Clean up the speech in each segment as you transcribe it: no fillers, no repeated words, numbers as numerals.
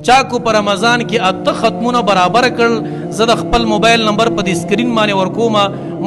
چا کو په رمضان کې اته ختمونه برابر کړل، زه د خپل موبایل نمبر په دې سکرین باندې ورکوم،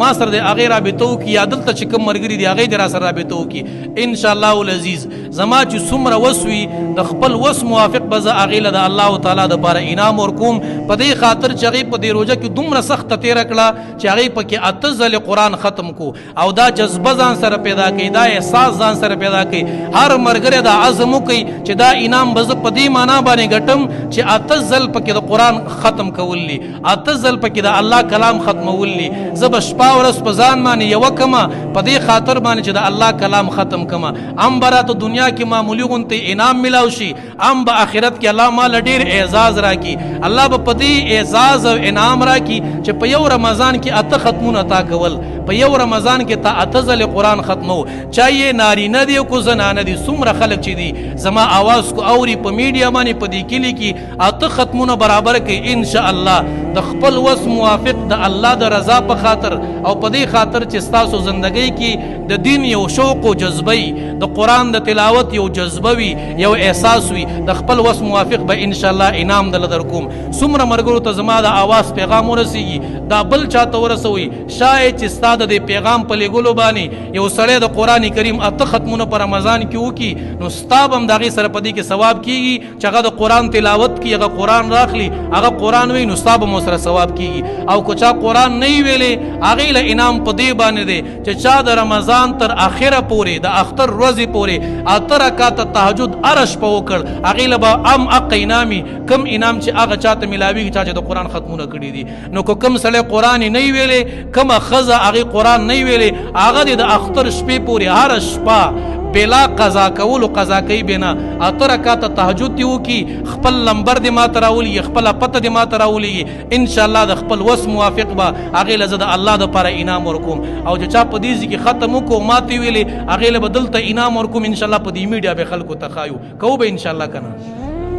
ما سره د هغې رابطه وکړي، یا دلته چې کوم ملګري دي هغې دې را سره رابطه وکړي. ان شاء الله العزیز زما چې څومره وس وي د خپل وس موافق به زه هغې له د الله تعالی دپاره انعام ورکوم، په دې خاطر چې هغې په دې روژه کې دومره سخته تېره کړه چې هغې پکې اته ځلې قرآن ختم کو، او دا جذبه ځان سره پیدا کوي، دا احساس ځان سره پیدا کوي. هر ملګری دا عزم وکړي چې دا انعام به زه په دې معنا باندې ګټم چې اته ځل پکې د قرآن ختم کول دي، اته ځل پکې د الله کلام ختمول دي. زه به شپه ورځ په ځان باندې یوه کمه په دې خاطر باندې چې د الله کلام ختم کمه، ام به راته دنیا کې معمولي غونتې انعام ملاو شي، ام به آخرت کې الله ما له ډېر اعزاز راکړي. الله به په دې اعزاز او انعام راکړي چې په یو رمضان کې اته ختمونه تا کول، په یو رمضان کې تا اته ځلې قرآن ختمو، چا یې نارینه دی کو زنانه دي، څومره خلک چې دي زما आवाज کو اوري په میډیا باندې په دې کلي کې اته ختمونه برابر کړي. ان شاء الله د خپل وس موافق د الله د رضا په خاطر او په دې خاطر چې ستاسو زندګۍ کې د دین یو شوق او جذبه وي، د قرآن د تلاوت یو جذبه وي، یو احساس وي، د خپل وس موافق به ان شاء الله انعام دله درکوم. څومره ملګرو ته زما د آواز پیغام ورسیږي دا بل چاته ورسوي، شاید چې ستا د دې پیغام په لیږلو باندې یو سړی د قرآن کریم اته ختمونه په رمضان کې وکړي، نو ستا به هم د هغې سره په دې کې ثواب کیږي چې هغه د قرآن تلاوت کړي، هغه قرآن راخلي، هغه قرآن وایي، نو ستا به هم ورسره ثواب کیږي. او که چا قرآن نه وي ویلی هغې له انعام په دې باندې دی چې چا د رمضان تر اخره پورې د اختر ورځې پورې اته رکعته تهجد هره شپه وکړ، هغې له به هم حق انعامي کم انعام چې هغه چاته میلاویږي چا چې د قرآن ختمونه کړي دي. نو که کوم سړی قرآن یې نه وي ویلی، کومه ښځه هغې قرآن نه وي ویلی، هغه دې د اختر شپې پورې هره شپه بلا قضا کولو قضا کوي به نه، اته رکعته تهجد دې وکړي، خپل لمبر دې ماته راولېږي، خپله پته دې ماته راولېږي، ان شاء الله د خپل وس موافق به هغې له زه د الله دپاره انعام ورکوم. او چې چا په دې ځای کې ختم وکړو ماته یې ویلې هغې له به دلته انعام ورکوم ان شاء الله. په دې میډیا به خلکو ته ښایو کوو به ان شاء الله، که نه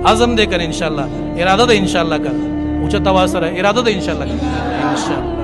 عزم دی که نه ان شاء الله، اراده ده ان شاء الله، که نه اوچته آواز سره اراده ده ان شاء الله، ان شاء الله.